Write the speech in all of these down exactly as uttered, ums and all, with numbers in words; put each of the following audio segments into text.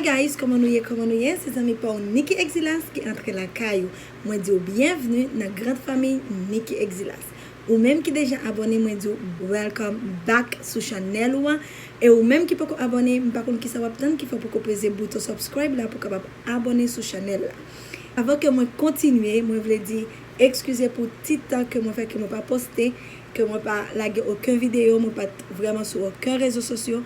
Guys, kòman nou ye, kòman nou ye? Se zanmi pa w Nicky Exilas ki antre lakay ou. Mwen di w byenvni nan grand fanmi Nicky Exilas. Ou menm ki deja abòne, mwen di w welcome back sou chanèl ou an. E ou menm ki poko abòne, m pa konn kisa w ap tann ki fè w poko peze bouton subscribe la pou w kapab abòne sou chanèl la. Avan ke mwen kontinye, mwen vle di eskize pou ti tan ke mwen fè ke mwen pa poste, ke mwen pa lage okenn videyo, mwen pa t vrèman sou okenn rezo sosyo.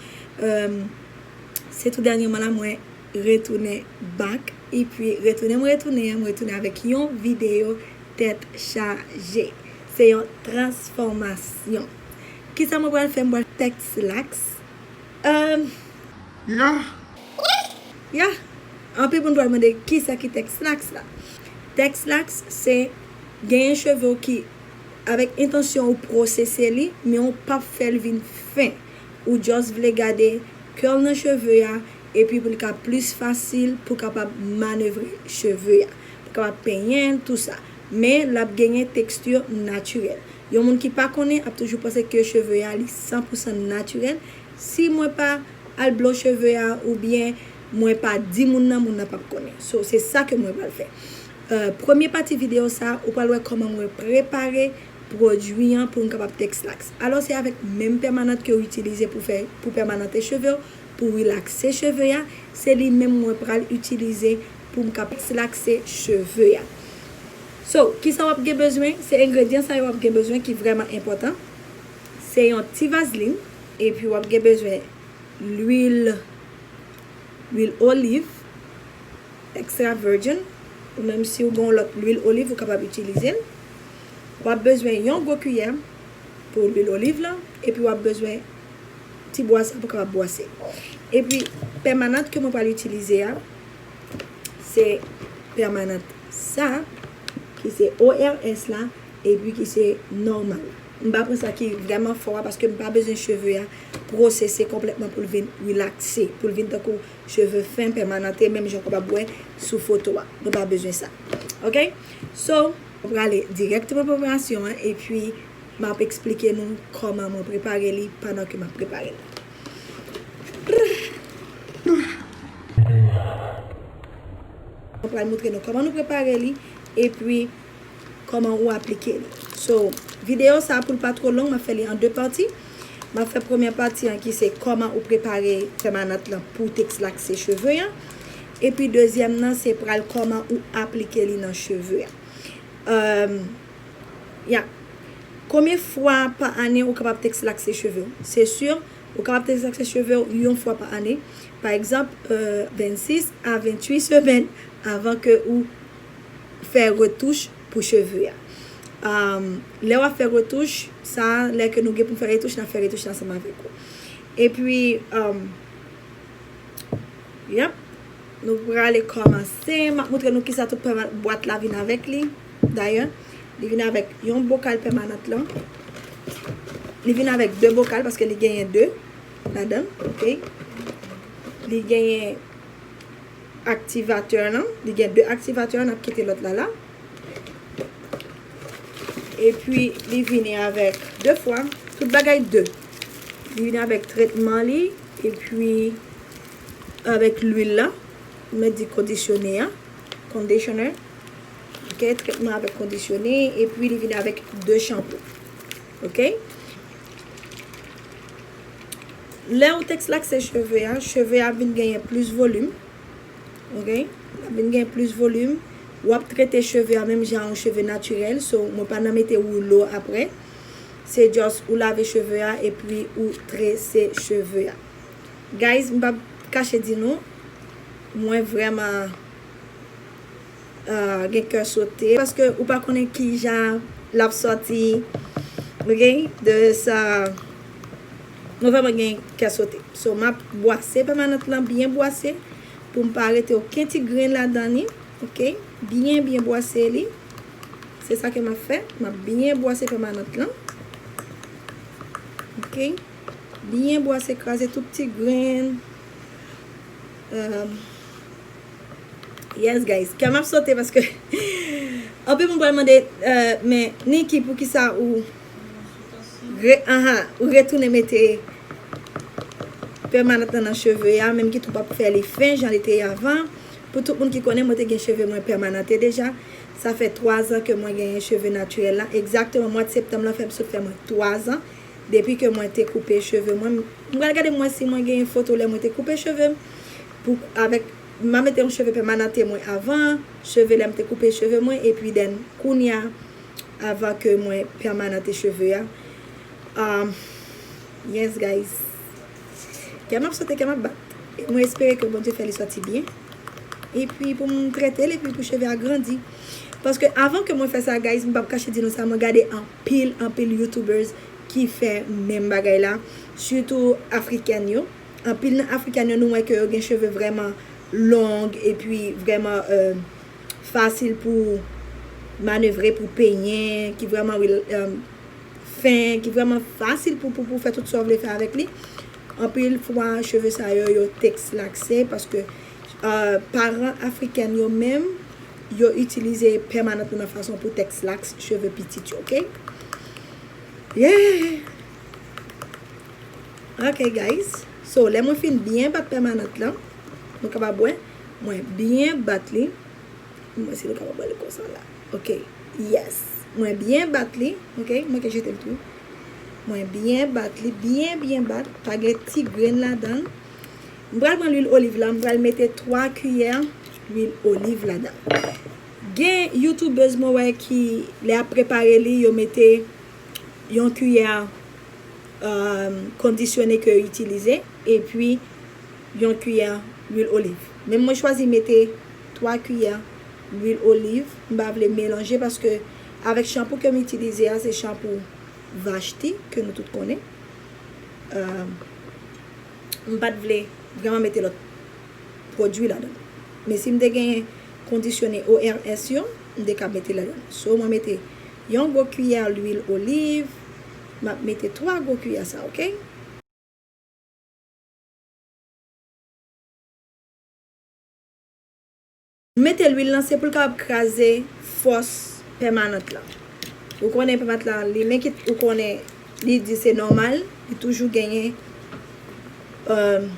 Se tou dènyèman la mwen retounen back. Epi retounen mwen retounen an, mwen retounen avèk yon videyo tèt chaje. Se yon transfòmasyon. Kisa mwen pral fè? Mwen pral tèks laks. Um, Ya, ya, anpil moun pral mande kisa ki tèks laks la. Tèks laks se genyen cheve w ki avèk entansyon ou pwosese li, men ou p ap fè l vin fen. Ou just vle gade kèl nan cheve a, epi pou l ka plis fasil pou kapab manevre cheve a, pou kapab penyen l, tou sa. Men l ap genyen teksti natirèl. Yon moun ki pa konnen ap toujou panse ke cheve a li san pou san natirèl. Si mwen pa al blon cheve a oubyen mwen pa di moun nan, moun nan p ap konnen. So, se sa ke mwen pral fè. Premye pati videyo sa, ou pral wè kòman mwen prepare pwodui an pou m kapab tèks laks. Alò, se avèk menm pèmanant ke w itilize pou fè, pou pèmanante cheve w, pou rilakse cheve a, se li menm mwen pral itilize pou m kapab rilakse cheve a. So, kisa w ap gen bezwen? Se engredyan sa yo w ap gen bezwen ki vrèman enpòtan. Se yon ti vazlin, epi w ap gen bezwen lwil, lwil oliv, extra virgin, ou menm si w gen yon lòt lwil oliv, ou kapab itilize l. W ap bezwen yon gwo kiyè pou lwil oliv lan, epi w ap bezwen ti bwa sa pou kapab bwase. Epi, pèmanant ke mwen pral itilize a, se pèmanant sa, ki se O R S la, epi ki se nòmal. M pa pran sa ki vrèman fò a, paske m pa bezwen cheve a pwosese konplètman pou l vin rilakse, pou l vin tankou cheve fen, pèmanante, menm jan w kapab wè sou foto a. Nou pa bezwen sa. Oke? So, mwen prale dirèkteman preparasyon an, epi m ap eksplike nou kòman mwen prepare li pandan ke m ap prepare l. Mwen pral montre nou kòman nou prepare li, epi kòman ou aplike li. So, videyo sa a, pou l pa twò long, m ap fè li an de pati. M ap fè premyè pati an ki se kòman ou prepare pèmanant lan pou tèks lakse cheve a. Epi dezyèm nan se pral kòman ou aplike li nan cheve a. Um, ya. Konbyen fwa pa ane ou kapab tèks lakse cheve w? Se si, ou kapab tèks lakse cheve w yon fwa pa ane. Pa egzanp, euh, vennsis a venntuit semèn avan ke ou fè retouch pou cheve a. Um, lè w ap fè retouch, sa, lè ke nou gen pou n fè retouch, n ap fè retouch la ansanm avèk ou. Epi, um, yep, nou prale kòmanse. M ap montre nou kisa tout pèman-, bwat la vin avèk li, dayè. Li vin avèk yon bokal pèmanant lan. Li vin avèk de bokal paske li genyen de ladan, oke? Li genyen aktivatè lan. Li gen de aktivatè, n ap kite lòt la la. Epi, li vini avèk de fwa, tout bagay de. Li vini avèk tretman li, epi avèk lwil la, mwen di kondisyone a, conditioner. Oke, tretman avèk kondisyone, epi li vini avèk de chanpou. Oke? Lè ou tèks lakse cheve a, cheve a ap vin genyen plis volim. Oke? L ap vin genyen plis volim. W ap trete cheve a menm jan yon cheve natirèl. So, mwen pa nan mete woulo apre. Se just ou lave cheve a epi ou trese cheve a. Guys, m p ap kache di nou, mwen vrèman ah, gen kè sote, paske ou pa konnen ki jan l ap sòti, oke, de sa, mwen vrèman gen kè sote. So, m ap bwase pèmanant lan, byen bwase, pou m pa rete okenn ti grenn ladan li, oke, byen, byen bwase li. Se sa ke m ap fè, m ap byen bwase pèmanant lan, oke, byen bwase, kraze tout ti grenn. Euh, Yes, guys. Kè m ap sote paske anpil moun pral mande, euh, men Nicky, poukisa ou re-, aha, ou retounen mete pèmanant lan nan cheve a, menm ki tou p ap fè li fen jan li te ye avan. Pou tout moun ki konnen, mwen te gen cheve mwen pèmanante deja. Sa fè twa zan ke mwen genyen cheve natirèl la. Egzakteman, mwa de septanm lan fè m sot fè mwen twa zan depi ke mwen te koupe cheve mwen. M pral gade m wè si mwen genyen foto lè mwen te koupe cheve m. Pou, avèk, m a mete yon cheve pèmanante mwen avan, cheve lè m te koupe cheve mwen, epi then kounye a, avan ke mwen pèmanante cheve a. Um, yes, guys. Kè m ap sote, kè m ap bat. Mwen espere ke Bondye fè li sòti byen. Epi pou m trete l, epi pou cheve a grandi. Paske avan ke mwen fè sa, guys, m p ap kache di nou sa, mwen gade anpil, anpil YouTubers ki fè menm bagay la. Sitou afrikèn yo. Anpil nan afrikèn yo, nou wè ke yo gen cheve vrèman long, epi vrèman, euh, fasil pou manevre, pou penyen, ki vrèman, euh, fen, ki vrèman fasil pou, pou, pou fè tout sa w vle fè avèk li. Anpil fwa, cheve sa yo, yo tekslakse, paske, euh, paran afrikèn yo menm, yo itilize pèmanant nan fason pou tekslaks cheve pitit yo, oke? Yeah! Ok, guys. So, lè mwen fin byen bat pèmanant lan, nou kapab wè, mwen byen bat li. Mwen si nou kapab wè l konsa la. Ok. Yes. Mwen byen bat li. Ok. Mwen ke jete l tou. Mwen byen bat li. Byen, byen bat. Pa gen ti grenn ladan l. Mwen pral pran lwil oliv la. Mwen pral mete twa kiyè lwil oliv ladan l. Gen YouTubers mwen wè ki, lè ap prepare li, yo mete yon kiyè, um, kondisyone ke yo itilize, epi yon kiyè lwil oliv. Men mwen chwazi mete twa kiyè lwil oliv. M pa vle melanje paske avèk chanpou ke m itilize a, se chanpou Vashti ke nou tout konnen. Um, m pa t vle vrèman mete lòt pwodui ladan. Men si m te genyen kondisyone O R S yo, m te ka mete ladan. So, mwen mete yon gwo kiyè lwil oliv. M ap mete twa gwo kiyè sa, ok? M mete lwil lan, se pou l kapab kraze fòs pèmanant lan. Ou konnen pèmanant lan, li, men kit ou konnen, li di se nòmal, li toujou genyen, um,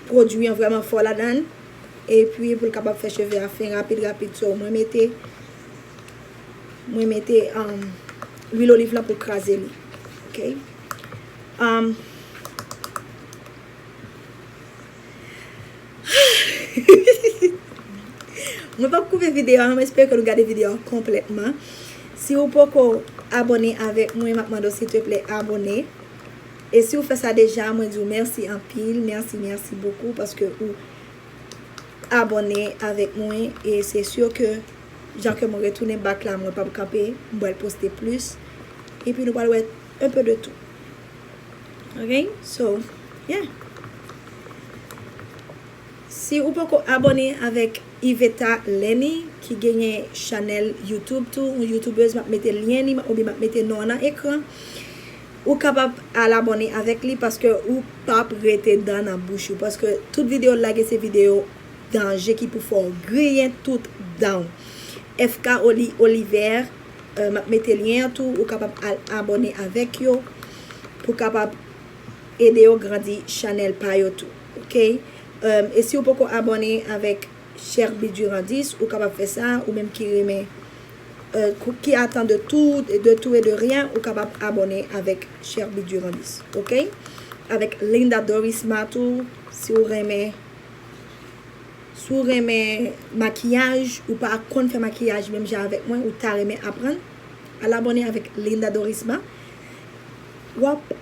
pwodui an vrèman fò ladan l. Epi pou l kapab fè cheve a fen rapid, rapid. So, mwen mete, mwen mete, um, lwil oliv lan pou l kraze li. Ok? Um, Mwen p ap koupe videyo a, mwen espere ke nou gade videyo a konplètman. Si ou poko abòne avèk mwen, m ap mande w silteplè abòne. E si ou fè sa deja, mwen di w mèsi anpil, mèsi, mèsi bokou, paske ou abòne avèk mwen, e se si ke jan ke mwen retounen back la, mwen p ap kanpe, m pral poste plis. Epi nou pral wè un peu de tout. Ok? So, yeah. Si ou poko abòne avèk Iveta Lenny, ki genyen chanèl YouTube tou, yon YouTubeuse, m ap mete lyen li, oubyen m ap mete non an nan ekran, ou kapab al abòne avèk li paske ou p ap rete dan nan bouch ou. Paske tout videyo l lage se videyo danje ki pou fè w griyen tout dan w. F K Oli Oliver, euh, m ap mete lyen an tou, ou kapab al abòne avèk yo pou kapab ede yo grandi chanèl pa yo tou, ok? Um, e si ou poko abòne avèk Sherby Durandis, ou kapab fè sa, ou menm ki renmen, euh, ki atan de tout, de tout et de rien, ou kapab abòne avèk Sherby Durandis, ok? Avèk Linda Dorisma tou, si ou renmen, si ou renmen makiyaj, ou pa konn fè makiyaj menm jan avèk mwen, ou ta renmen aprann, al abòne avèk Linda Dorisma. W ap,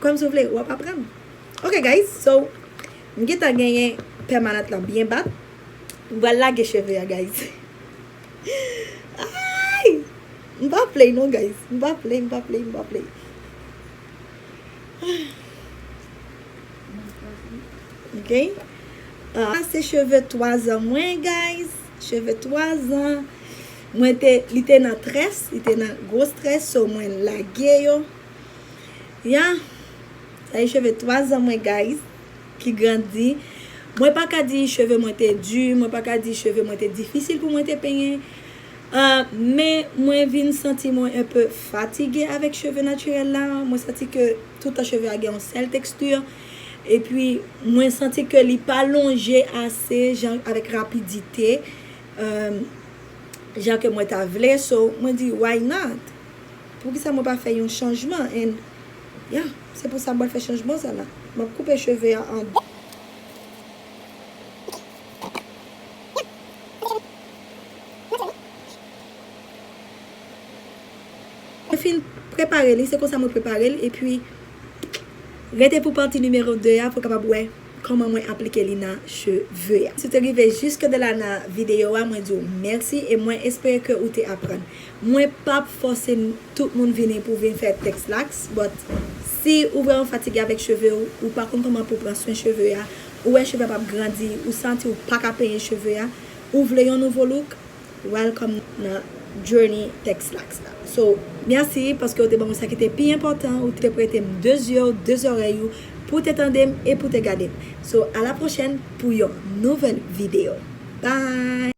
kòm si w vle, w ap aprann. Ok, guys, so, m gentan genyen pèmanant lan byen bat. M pral lage cheve a, guys. Ay! M pa play non, guys. M pa play, m pa play, m pa play. Ok. Ah, se cheve twa zan mwen, guys. Cheve twa zan. Mwen te, li te nan très, li te nan gwo très, so mwen lage yo. Ya. Sa e cheve twa zan mwen, guys, ki grandi. Mwen pa ka di cheve mwen te di, mwen pa ka di cheve mwen te difisil pou mwen te penyen. Uh, men mwen vin santi mwen un peu fatige avèk cheve natirèl la. Mwen santi ke tout tan cheve a gen yon sèl teksti. Epi mwen santi ke li pa lonje ase jan avèk rapidite, um, jan ke mwen ta vle. So mwen di, why not? Poukisa mwen pa fè yon chanjman? And yeah, se pou sa mwen fè chanjman sa la. Mwen koupe cheve a an Mwen fin prepare li, se konsa mwen prepare l, epi rete pou pati nimewo de a pou w kapab wè kòman mwen aplike li nan cheve a. Si w te rive jiske de la nan videyo a, mwen di w mèsi e mwen espere ke ou te aprann. Mwen p ap fòse tout moun vini pou vin fè Texlax, but si ou vrèman fatige avèk cheve w, ou pa konn kòman pou pran swen cheve a, ou wè cheve a p ap grandi, ou santi ou pa ka penyen cheve a, ou vle yon nouvo look, welcome nan journey Texlax la. So, mèsi paske ou te ban mwen sa ki te pi enpòtan, ou te prete m de zye w, de zòrèy ou, pou te tande m e pou te gade m. So, a la pwochèn pou yon nouvèl videyo. Bye!